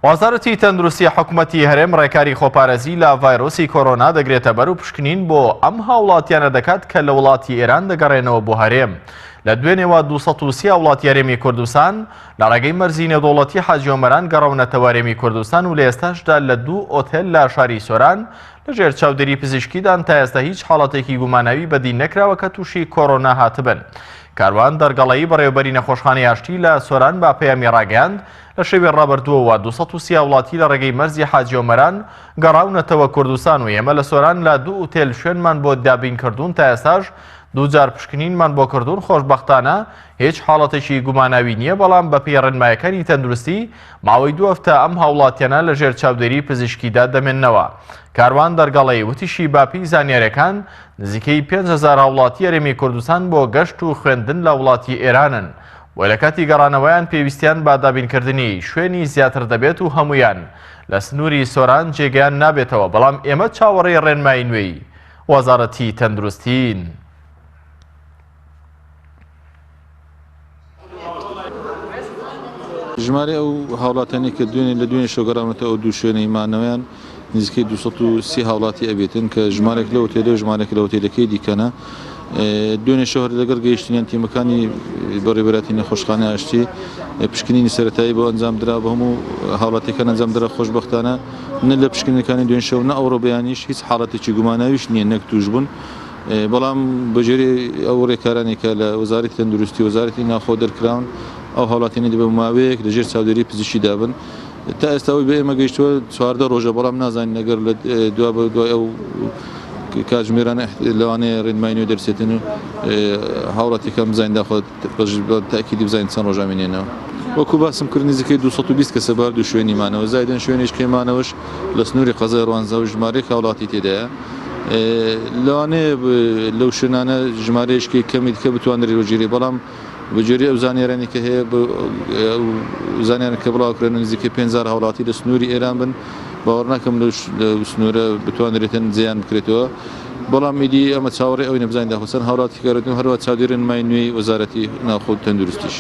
وەزارەتی تەندروستی حکومەتی هەرێم ڕێکاری خۆپارێزی لە ڤایرۆسی کۆرۆنا دەگرێتەبەر و پشکنین بۆ ئەم هاوڵاتیانە دەکات کە لە وڵاتی ئێران دەگەڕێنەوە بۆ هەرێم. لە دوێنێوە 230 هاوڵاتی هەرێمی کوردستان لە ڕێگەی مەرزی نێودەوڵەتی حاجی ئۆمەران گەڕاونەتەوە هەرێمی کوردستان و لە ئێستاشدا لە دوو ئۆتێل لە شاری سۆران لەژێر چاودێری پزیشکیدان تا ئێستا هیچ حاڵەتێکی گوماناوی بەدی نەکراوە کە تووشی کۆرۆنا هاتبن. کاروان دەرگەڵەیی بەڕێوەبەری نەخۆشخانەی ئاشتی لە سۆران بە پەیامی ڕاگەیاند، لە شەوی ڕابردووەوە 230 هاوڵاتی لە ڕێگەی مەرزی حاجی ئۆمەران گەڕاونەتەوە کوردستان و ئێمە لە سۆران لە دوو ئوتێل شوێنمان بۆ دابین کردوون تا ئێستاش دووجار پشکنینمان بۆ کردوون خۆشبەختانە هیچ حاڵەتێکی گوماناوی نییە بەڵام بەپێی ڕێنمایەکانی تەندروستی ماوەی دوو هەفتە ئەم هاوڵاتیانە لەژێر چاودێری پزیشکیدا دەمێننەوە. کاروان دەرگەڵەیی وتیشی بەپێی زانیاریەکان نزیکەی 5000 هاوڵاتی هەرێمی کوردستان بۆ گەشت و خوێندن لە وڵاتی ئێرانن بۆیە لە کاتی گەڕانەوەیان پێویستیان بە دابینکردنی شوێنی زیاتر دەبێت و هەموویان لە سنووری سۆران جێگەیان نابێتەوە بەڵام ئێمە چاوەڕێی ڕێنمایی نوێی وەزارەتی تەندروستین. ژمارەی ئەو هاوڵاتیانەی کە دوێنێ لە دوێنێ شەو گەڕاونەتەوە ئەو دوو شوێنەی مانەوەیان نزیکەی 230 هاوڵاتی ئەبێتن کە ژمارێک لە ئۆتێلە و ژمارێک لە ئۆتێلەکەی دیکەنە. دوێنێ شەو هەر لەگەڵ گەیشتنیان تیمەکانی بەڕێوەبەرایەتی نەخۆشخانەی ئاشتی پشکنینی سەرەتایی بۆ ئەنجام درا بۆ هەموو هاوڵاتیەکان ئەنجام درا خۆشبەختانە نە لە پشکنینەکانی دوێن شەو نە ئەوڕۆ بەیانیش هیچ حاڵەتێکی گوماناویش نییە نەک تووشبوون. بەڵام بەگوێرەی ئەو رێکارانەی کە لە وەزارەتی تەندروستی و وەزارەتی ناوخۆ دەرکراون، ئەو هاوڵاتیانەی دەبێت ماوەیەک لەژێر چاودێری پزیشکیدا بن. تا ئێستا ئەوەی بە ئێمە گەیشتووە 14 رۆژە، بەڵام نازانین ئەگەر لە دوا بە دوای ئەو کاتژمێرانە لەوانەیە رێنمایی نوێ دەرچێتن و هاوڵاتیەکان بزانین داخۆ بە تەئکیدی بزانین چەند رۆژ ئەمێنێنەوە. وەکو باسم کرد نزیکەی 220 کەسە بە هەردوو شوێنی مانەوە، زایدەن شوێنیش کە مانەوەش لە سنووری قەزای ڕوانزا و ژمارەیەک هاوڵاتی تێدایە. لەوانەیە لەو شوێنانە ژمارەیەکی کەمی دیکە بتوانرێت وەرگیرێت، بەڵام بەگوێرەی ئەو زانیارانەی کە هەیە ئەو زانیارانە کە بڵاوکرانەوە نزیکەی 5000 هاوڵاتی لە سنووری ئێران بن، باوەڕ ناکەم لەو سنوورە بتوانرێتن جێیان بکرێتەوە، بەڵام ئیدی ئەمە چاوەڕێی ئەوەینە بزانین داخۆ چەند هاوڵاتی گەڕێتن و هەروەها چاودێری ڕێنمایی نوێی وەزارەتی ناوخۆ و تەندروستیش.